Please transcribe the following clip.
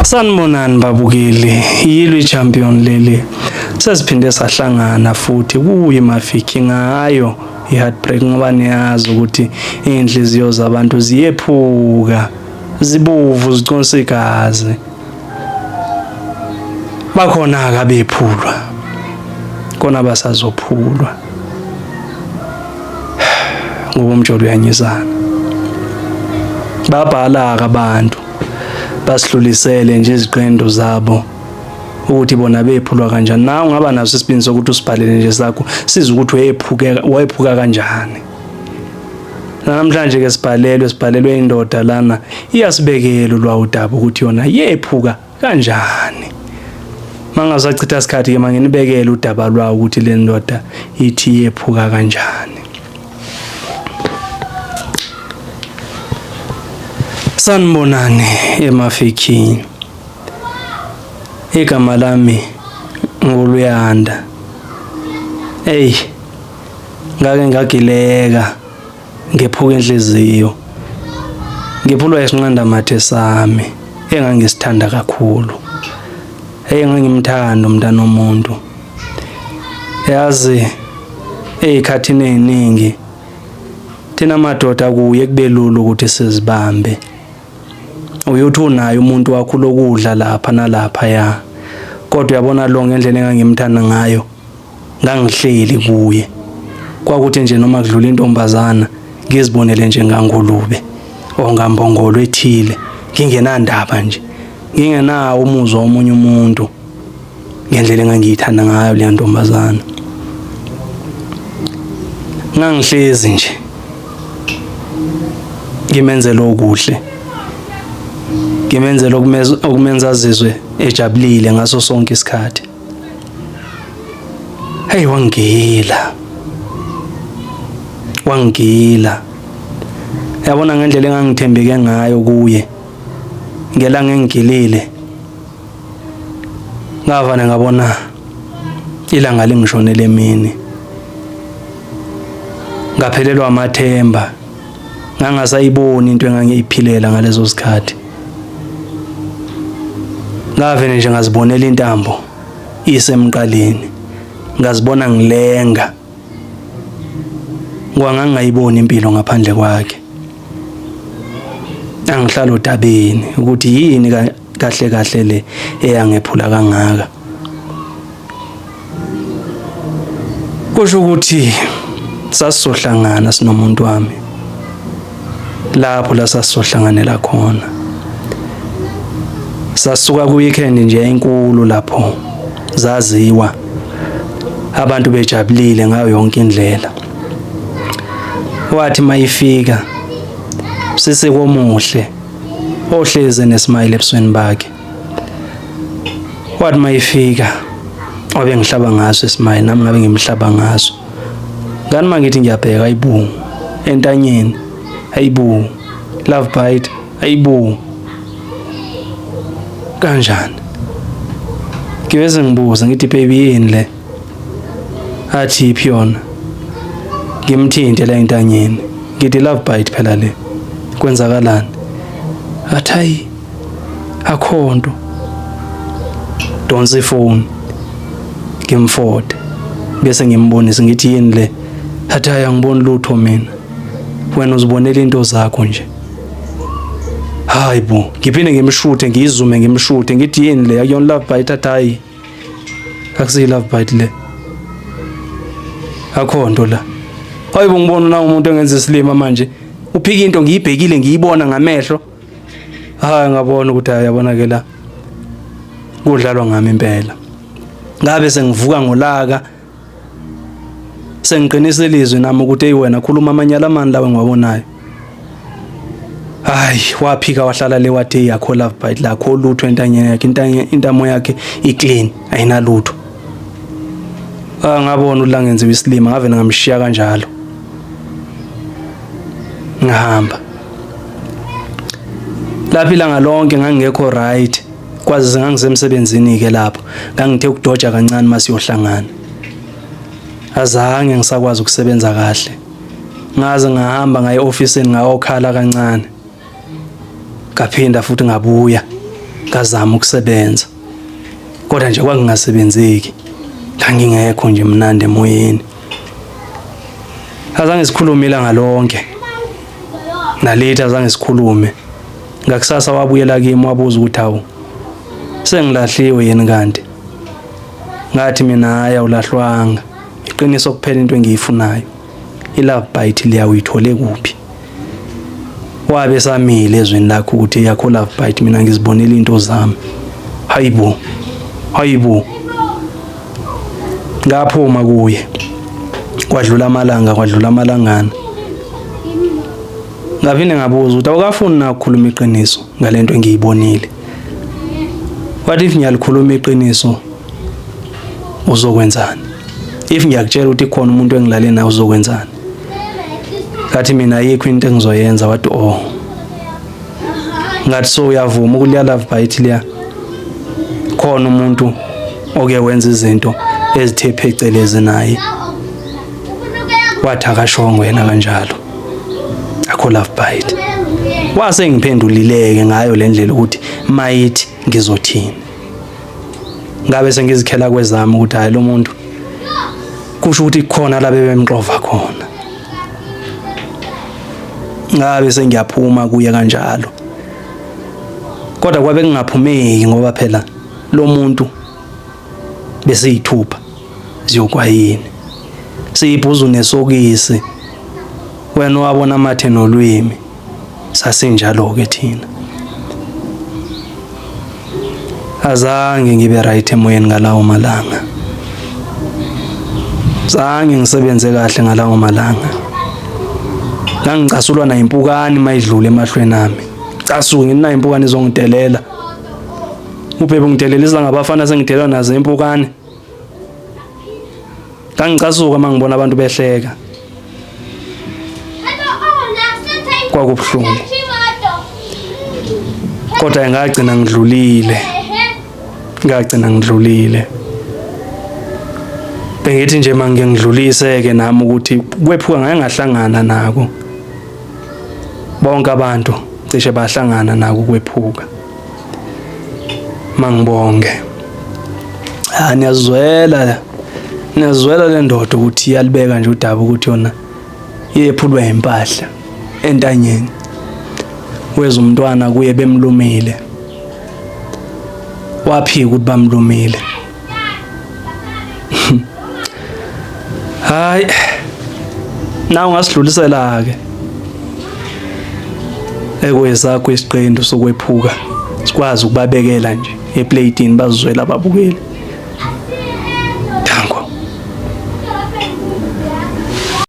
Sanibonani babukeli, yilo i-champion leli. Sesiphinde sahlangana futhi kuyi Mafiki ngayo i-heartbreak ngoba niyazi ukuthi iy'nhliziyo zabantu ziyephuka, zibovu ziconsa igazi. Bakhona-ke abephulwa, kona basazophulwa ngoba umjolo uyanyizana. Babhala-ke abantu basidlulisele nje iziqendu zabo ukuthi bona bephulwa kanjani. Nawe ungaba naso isibindi sokuthi usibhalele nje sakho size ukuthi wephuke wephuka kanjani. Namhlanje ke sibhalelwe indoda lana iyasibekela ulwawudaba ukuthi yona yephuka kanjani. Mangasachitha isikhathi ke manginibekele udaba lwawo ukuthi le ndoda ithi yephuka kanjani. Sanibonani emafikini. Igama lami nguLuyanda. Ey, ngake ngagileka ngephuka inhliziyo. Ngiphulwa isinqandamathe sami engangisithanda kakhulu. Hey, ngangimthanda umntana omuntu. Yazi ey'khathini ey'ningi thina madoda kuye kube lula ukuthi sizibambe. Uyothi unaye umuntu wakho lokudla lapha nalapha ya. Kodwa uyabona lo ngendlela engangimthanda ngayo ngangihleli kuye. Kwakuthi nje noma kudlula intombazana ngizibonele nje ngangulube or ngambongolo ethile ngingenandaba nje ngingenawo umuzwa womunye umuntu ngendlela engangiyithanda ngayo leya ntombazana. Ngangihlezi nje ngimenzela okuhle, ngimenzela okumenza azizwe ejabulile ngaso sonke isikhathi. Hey, wangigila, wangigila. Yabona ngendlela engangithembeke ngayo kuye ngelanga engigilile ngavane ngabona ilanga lingishonele emini, ngaphelelwa amathemba, ngangasayiboni into engangiyiphilela ngalezo zikhathi. Ngavele nje ngazibonela intambo isemqaleni, ngazibona ngilenga ngoba ngangingayiboni impilo ngaphandle kwakhe. Angihlala odabeni ukuthi yini kahle kahle le eyangephula kangaka. Kusho ukuthi sasizohlangana sinomuntu wami lapho la sasizohlanganela khona. Sasuka ku-weekend nje enkulu lapho zaziwa abantu bejabulile ngayo yonke indlela. Wathi mayifika sisi komuhle ohleze nesmile ebusweni bakhe. Wathi mayifika wabe ngihlaba ngaso ismile nami ngabe ngimhlaba ngaso. Ngani mangithi ngiyabheka ayibu entanyeni ayibu love bite ayibu kanjani. Ngiveze ngibuza ngithi baby yini le? Athi iphi yona? Ngimthinte la entanyeni. Ngithi love bite phela le. Kwenzakalani? Athi hayi akhonto. Donsa ifoni. Ngimfode. Bese ngimbonisa ngithi yini le? Athi hayi angiboni lutho mina. Wena uzibonela into zakho nje. Hayi bo, ngiphinde ngimshuthe ngiyizume ngimshuthe ngithi yini le? Akuyona love bite athi hayi. Akusiyi love bite le. Akho nto la. Hayi bo ngibona na umuntu engenza isilima manje. Uphika into ngiyibhekile ngiyibona ngamehlo. Hayi ngabona ukuthi hayi yabona ke la. Kudlalwa ngami impela. Ngabe sengivuka ngolaka. Sengiqinisa ilizwi nami ukuthi hey wena khuluma amanyala amani lawe ngiwabonayo. Hayi waphika wahlala le wathi yakho love bite lakho lutho entanyeni yakhe intanye intamo yakhe iclean ayinalutho. Ah ngabona ukuthi la ngenziwa isilima ngave ngamshiya kanjalo. Ngahamba. Lapha ilanga lonke ngangingekho right kwazise ngangisemsebenzini ke lapho ngangithe ukudoja kancane masiyohlangana. Azange ngisakwazi ukusebenza kahle. Ngaze ngahamba ngaye ofisini ngayokhala kancane. Ngaphinda futhi ngabuya. Ngazama ukusebenza. Kodwa nje kwakungasebenzeki. Ngangingekho nje mnandi emoyeni. Azange sikhulume ilanga lonke. Nalithi azange sikhulume. Ngakusasa wabuyela kimi wabuza ukuthi hawu sengilahliwe yini kanti. Ngathi mina hayi awulahlwanga. Iqiniso kuphela into engiyifunayo. I-love bite leya uyithole kuphi? Wabe samile ezweni lakho ukuthi eyakho love bite mina ngizibonela into zami. Hayibo. Hayibo. Ngaphuma kuye. Kwadlula amalanga kwadlula amalangana. Ngaphinde ngabuza ukuthi awukafuni na ukukhuluma iqiniso ngalento engiyibonile. What if ngiyalikhuluma iqiniso uzokwenzani? If ngiyakutshela ukuthi khona umuntu engilale naye uzokwenzani? Ngathi mina ayikho into engizoyenza wathi oh. Ngathi so uyavuma ukuliya love bite liya. Khona umuntu oke wenza izinto ezithe phecelezi naye. Wathi akashongo yena kanjalo. Akho love bite. Wase ngiphendulileke ngayo le ndlela ukuthi mayithi ngizothini. Ngabe sengizikhela kwezami ukuthi hayi lo muntu kusho ukuthi khona la bebemxova khona. Ngabe sengiyaphuma kuye kanjalo. Kodwa kwabe kungaphumeki ngoba phela lo muntu besiyithupha ziyokwayini. Siyibhuzu nesokisi. Wena wabona amathe nolwimi. Sasinjalo-ke thina. Azange ngibe right emoyeni ngalawo malanga. Zange ngisebenze kahle ngalawo malanga. Ngangicasulwa nayimpukane mayidlula emahlweni ami. Casuke nginayo impukane izongidelela. Ubhebe ungidelelisa ngabafana sengidelwa nazo impukane. Ngangicasuka uma ngibona abantu behleka. Kwakubuhlungu. Kodwa ngagcina ngidlulile. Ngagcina ngidlulile. Bengithi nje mangike ngidlulise ke nami ukuthi kwephuka ngake ngahlangana nako. Bonke abantu cishe bahlangana nako kwephuka. Mangibonge. Ah niyazwela. Niyazwela le ndoda ukuthi iyalibeka nje udaba ukuthi yona iyephulwa impahla entanyeni. Weza umntwana kuye bemlumile. Waphika ukuthi bamlumile. Hayi. Nawe ungasidlulisela ke. Ekwesakho isiqendu sokwephuka sikwazi ukubabekela nje eplayitini bazizwela ababukeli.